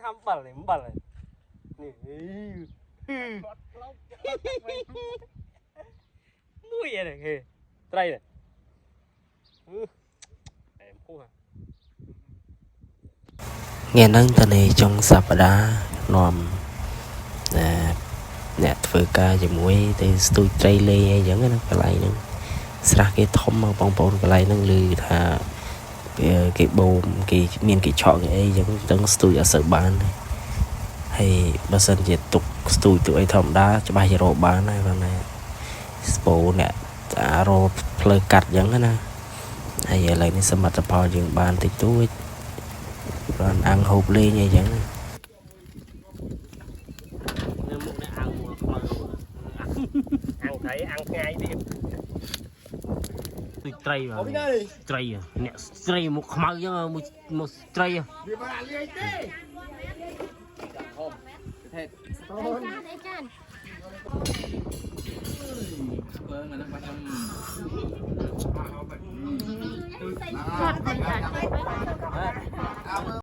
ថាអំបិលនេះអំបិលនេះ គាត់ក្លោប មួយឯនេះគេត្រីនេះអែមហួស ថ្ងៃហ្នឹងតនេចុងសប្តាហ៍នាំណាអ្នកធ្វើការជាមួយទៅស្ទូចត្រីលេងអីចឹងណាកន្លែងហ្នឹងស្រះគេធំមកបងប្អូនកន្លែងហ្នឹងឮថាវាគេបូមគេមានគេឆក់គេអីចឹងទាំងស្ទូចអត់សូវបានទេហើយបើសិនជាទុកស្ទូចទុកអីធម្មតាច្បាស់ជារកបានហើយបាទណាស្ពោអ្នកអារកផ្លូវកាត់ចឹងណាហើយឥឡូវនេះសមិទ្ធផលយើងបានតិចតួច បានអាំងហូបលេងអីចឹង នៅមុខនេះអាំងមួយខ្មៅអាំងត្រីអាំងថ្ងៃទៀតទុយត្រីបាទត្រីអ្នកត្រីមុខខ្មៅចឹងមួយមួយត្រី វាមិនអាលាយទេ ចានអីចាន បើអាហ្នឹងបាច់ខ្ញុំ គាត់អីចាន